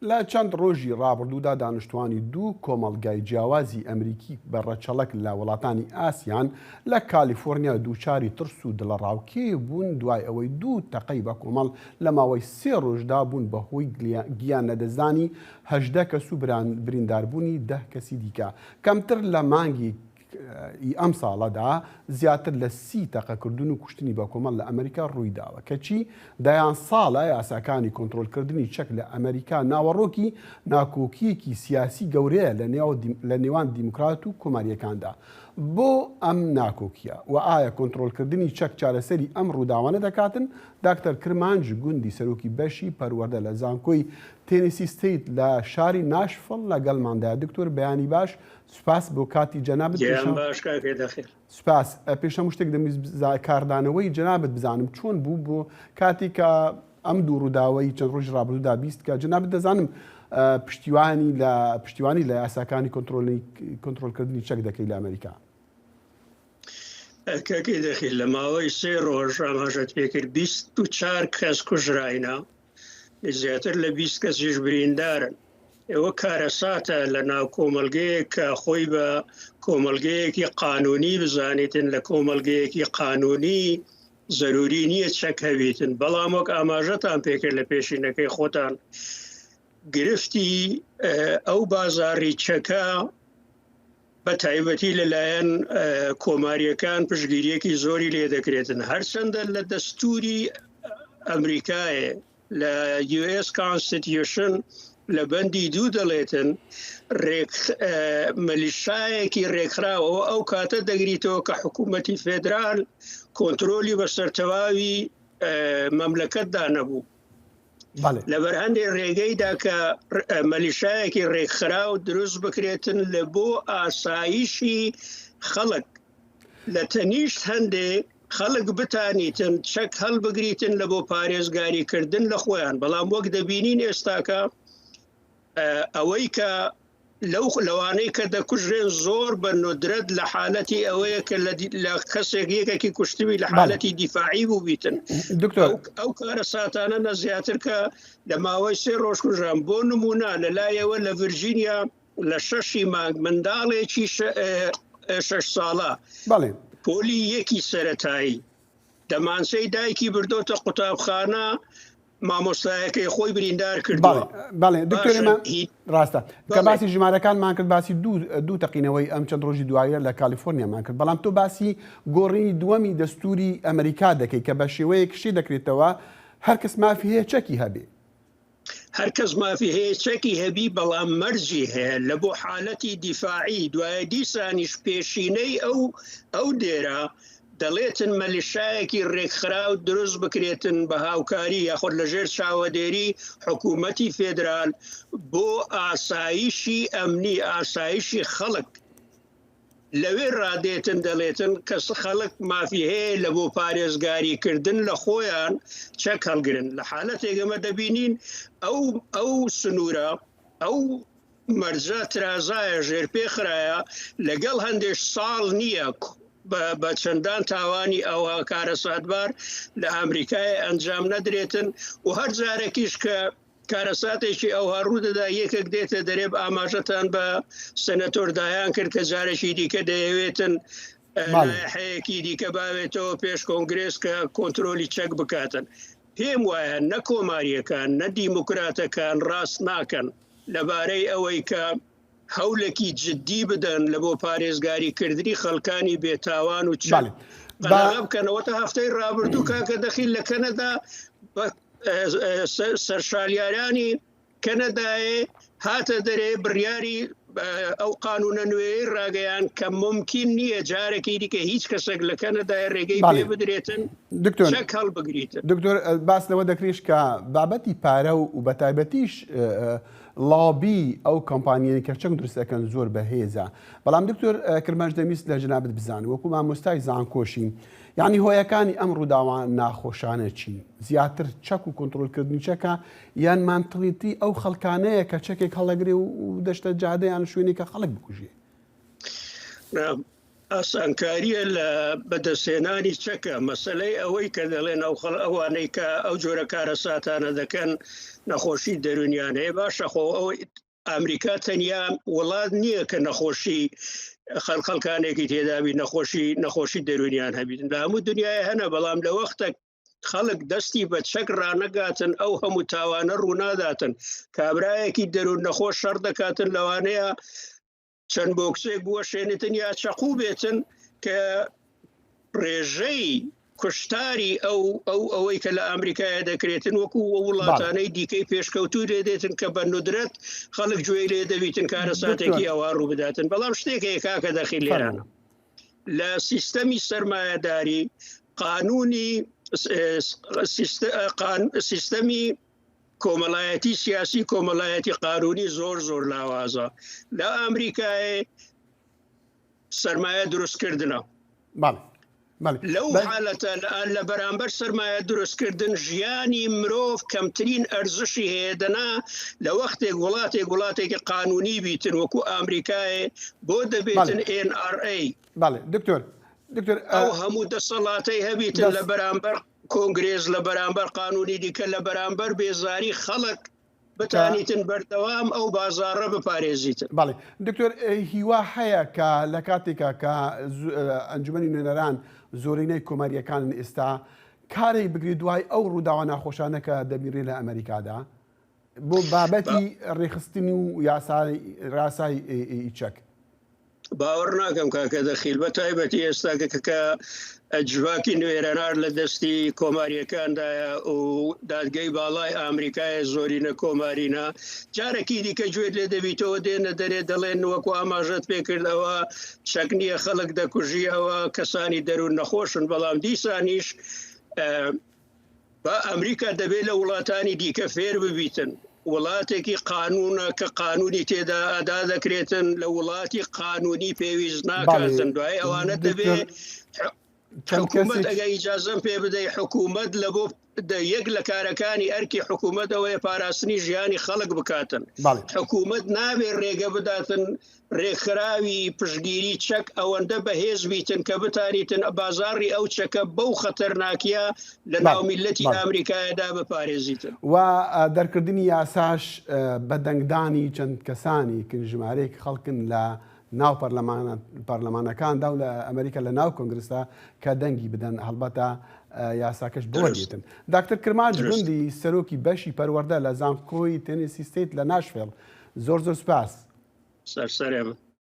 لە چەند ڕۆژی ڕابردوودا دانیشتوانی دوو کۆمەڵگای جیاوازی ئەمریکی بە ڕەچەڵەک لە وڵاتانی ئاسیان لە کالیفۆرنیا دووچاری ترس و دڵەڕاوکێ بوون دوای ئەوەی دوو تەقەی بەکۆمەڵ لە ماوەی سێ ڕۆژدا بوون بەهۆی گیان لەدەستدانی 18 کەس و برینداربوونی دە کەسی دیکە کەمتر لە مانگی ی ئەمساڵەدا زیاتر لە سی تەقەکردن و کوشتنی بەکۆمەڵ لە ئەمریکا ڕوویداوە، کەچی دەیان ساڵە یاساکانی کۆنترۆڵکردنی چەک لە ئەمریکا ناوەڕۆکی ناکۆکییەکی سیاسی گەورەیە لە نێوان دیموکرات و کۆمارییەکاندا. بۆ ئەم ناکۆکییە؟ وە ئایا کۆنترۆڵکردنی چەک چارەسەری ئەم ڕووداوانە دەکاتن؟ داکتەر کرمانج گوندی سەرۆکی بەشی پەروەردە لە زانکۆی تێنیسی ستەیت لە شاری ناشفڵ لەگەڵماندایە. دکتۆر بەیانی باش، سوپاس بۆ کاتی جەنابت گیان باش کاک دەخیل. سوپاس. پێش هەموو شتێک دەمویست کاردانەوەی جەنابت بزانم چۆن بوو بۆ کاتی کە ئەم دوو ڕووداوەی چەند ڕۆژی ڕابردوودا 20 کە جەنابت دەزانم پشتیوانی لە پشتیوانی لە یاساکانی کۆنترۆلی کۆنترۆلکردنی چەک دەکەی لە ئەمریکا. کاکی دەخیل لە ماوەی سێ ڕۆژ ئاماژەت پێکرد 24 کەس کوژراینە زیاتر لە 20 کەسیش بریندارن ئەوە کارەساتە لە ناو کۆمەلگەیەک کە خۆی بە کۆمەلگەیەکی قانونی بزانیتن لە کۆمەلگەیەکی قانونی زەروری نییە چەک هەبیتن بەڵام وەک ئاماژەتان پێکرد لە پێشینەکەی خۆتان گرفتی ئەو بازاری چەکە بە تایبەتی لەلایەن کۆماریەکان پشگیریەکی زۆری لێ دەکرێتن هەرچەندە لە دەستوری ئەمریکایە لە US Constitution لە بەندی دوو دەڵێتن ڕێک مەلیشایەکی ڕێکخراوەوە ئەو کاتە دەگریتەوە کە حکوومەتی فێدرال کۆنتترۆلی بەسەر تەواوی مەملەکەتدا نەبوو لەبەر هەندێک ڕێگەیدا کە مەلیشایەکی ڕێکخراو دروست بکرێتن لە بۆ ئاسایشی خەڵک لە تەنیشت هەندێ خەڵک بتانیتن چەک هەڵبگریتن لە بۆ پارێزگاری کردن لە خۆیان بەڵام وەک دەبینین ئێستاکە ئەوەی کە لەو لەوانەی کە دەکوژرێن زۆر بە ندرەت لە حالەتی ئەوەیە کە لە کەسێک یەکێکی کوشتوی لە حالەتی دیفاعی بووبیتن دکتۆر ئەو کارە ساتانە نە زیاتر کە لە ماوەی سێ ڕۆژ کوژران بۆ نمونە لە لایەوە لە ڤرجینیا لە شەشی مانگ منداڵێکی شەش ساڵە بەڵێ پۆلی یەکی سەتایی دەمانچەی دایکی بردۆتە قوتابخانە مامۆستایەکەی خۆی بریندار کردووە. بەڵێ دکتۆر ئێمە ڕاستە کە باسی ژمارەکانمان کرد باسی دوو دوو تەقینەوەی ئەم چەند ڕۆژی دوایە لە کالیفۆرنیامان کرد بەڵام تۆ باسی گۆڕینی دووەمی دەستوری ئەمریکا دەکەی کە بە شێوەیەک شی دەکرێتەوە هەر کەس مافی هەیە چەکی هەبێ. هەر کەس مافی هەیە چەکی هەبی بەڵام مەرجی هەیە لە بۆ حالەتی دیفاعی دوایە دیسانیش پێشینەی ئەو ئەو دێرە دەڵێتن مەلیشایەکی ڕێکخراو دروست بکرێتن بە هاوکاری یاخود لە ژێر چاوەدێری حکوومەتی فێدرال بۆ ئاسایشی ئەمنی ئاسایشی خەڵک لەوێ ڕادێتن دەڵێتن کەس خەڵک مافی هەیە لە بۆ پارێزگاری کردن لە خۆیان چەک هەڵگرن لە حالەتێک ئەمە دەبینین ئەو ئەو سنوورە ئەو مەرجە ترازایە ژێرپێ خرایە لەگەڵ هەندێک ساڵ نییە بە چەندان تاوانی ئەوها کارەساتبار لە ئەمریکای ئەنجام نەدرێتن و هەر جارێکیش کە کارەساتێکی ئەوها ڕوودەدا یەکێک دێتە دەرێ ئاماژەتان بە سەنەتۆر دایان کرد کە جارێکی دیکە دەیەوێتن لایحەیەکی دیکە باوێتەوە پێش کۆنگرێس کە کۆنترۆلی چەک بکاتن پێم وایە نە کۆماریەکان نە دیموکراتەکان ڕاست ناکەن لەبارەی ئەوەی کە هەولێکی جددی بدەن لە بۆ پارێزگاری کردنی خەڵکانی بێتاوان و چەک قەدەغە بکەنەوە تا هەفتەی ڕابردوو کاکە دەخیل لە کەنەدا سەرشالیارانی کەنەدایێ هاتە دەرێ بڕیاری ئەو قانونە نوێی ڕاگەیان کە ممکن نییە جارێکی دیکە هیچ کەسێک لە کەنەدای ڕێگەی پێ بدرێتن دکتۆر چەک هەڵبگریتن. دکتۆر باس لەوە دەکریش کە بابەتی پارە و بەتایبەتیش ڵابی ئەو کۆمپانیای کە چەک دروست ئەکەن زۆر بەهێزە بەڵام دکتۆر کرمانج دەمویست لە جەنابت بزانم وەکو مامۆستای زانکۆشی یعنی هۆیەکانی ئەم ڕووداوە ناخۆشانە چین زیاتر چەک و کۆنترۆلکردنی چەکە یان مانتڵیتی ئەو خەڵکانەیە کە چەکێک هەڵەگرێ و دەشتە جادە یان شوێنێک کە خەڵک بکوژێ؟ ئاسانکاریە لە بەدەستهێنانی چەکە، مەسەلەی ئەوەی کە دەڵێن ئەو خەڵ ئەوانەی کە ئەو جۆرە کارەساتانە دەکەن نەخۆشی دەرونیان هەیە باشە خۆ ئەو ئەمریکا تەنیا وڵات نییە کە نەخۆشی خەڵ خەڵکانێکی تێدابی نەخۆشی نەخۆشی دەرونیان هەبیت لە هەموو دنیای هەنە بەڵام لە وەختە خەڵک دەستی بە چەک ڕانەگاتن ئەو هەموو تاوانە ڕووناداتن کابرایەکی دەرون نەخۆش شەڕ دەکاتن لەوانەیە چەند بۆکسێک بوەشێنێتن یا چەقوو بێتن کە ڕێژەی کوشتاری ئەو ئەو ئەوەی کە لە ئەمریکایە دەکرێتن وەکو وڵاتانەی دیکەی پێشکەوتوو لێ دێتن کە بە ندرەت خەڵک گوێی لێ دەبیتن کارەساتێکی ئەوە ڕوو بداتن بەڵام شتێک هەیە کاکە دەخیل لێرانە لە سیستەمی سەرمایەداری قانونی سیستەمی کۆمەڵایەتی سیاسی کۆمەڵایەتی قانونی زۆر زۆر لاوازە لە ئەمریکای سرمایە دروستکردنە لەو حالەتە لە بەرامبەر سرمایە دروستکردن ژیانی مرۆڤ کەمترین ئەرزشی هەیە دەنا لە وەختێک وڵاتێک وڵاتێکی قانونی بیتن وەکو ئەمریکای بۆ دەبێتن NRA دکتۆر دکتۆر ئەو هەموو دەسەڵاتەی هەبیتن لە بەرامبەر کۆنگرێس لە بەرامبەر قانونی دیکە لە بەرامبەر بێزاری خەڵک بتانیتن بەردەوام ئەو بازاڕە بپارێزیتن. بەڵێ دکتۆر هیوا هەیە کە لە کاتێکا کە ئەنجومەنی نوێنەران زۆرینەی کۆمارییەکانن ئێستا کارێک بگری دوای ئەو ڕووداوە ناخۆشانە کە دەبینرێن لە ئەمریکادا بۆ بابەتی ڕێکخستنی و یاسای ڕاسای چەک. باوەڕ ناکەم کاکە دەخیل بە تایبەتی ئێستا کە کە جڤاکی نوێرەنار لە دەستی کۆماریەکاندایە و دادگەی باڵای ئامریکایە زۆرینە کۆمارینە جارێکی دیکە گوێت لێ دەبیتەوە دێنە دەرێ دەڵێن وەکو ئاماژەت پێکرد ئەوە چەک نییە خەڵک دەکوژی ئەوە کەسانی دەروون نەخۆشن بەڵام دیسانیش با ئەمریکا دەبێت لە وڵاتانی دیکە فێر ببیتن وڵاتێکی قانونە کە قانونی تێدا ئەدا دەکرێتن لە وڵاتی قانونی پێویست ناکاتن دوای ئەوانە دەبێت حکوومەت ئەگە ئیجازم پێ بدەی حکوومەت لە بۆ یەک لە کارەکانی ئەرکی حکوومەتەوەی پاراستنی ژیانی خەڵک بکاتن حکوومەت نابێ ڕێگە بداتن رێکخراوی پشتگیری چەک ئەوەندە بەهێز بیتن کە بتانیتن بازاڕی ئەو چەکە بەو خەتەرناکیە لە ناو میللەتی ئامریکایەدا بپارێزیتن. و دەرکردنی یاساش بە دەنگدانی چەند کەسانیکن ژمارەیەک خەڵکن لە ناو پەرلەمانەکاندا و لە ئەمریکا لە ناو کۆنگرسدا کە دەنگی بدەن هەڵبەتە یاساکەش بۆ دێتن. داکتەر کرمانج گوندی سەرۆکی بەشی پەروەردە لە زانکۆی تێنێسی ستەیت لە ناشفێڵ زۆر زۆر سوپاس. سەر سەرێ من.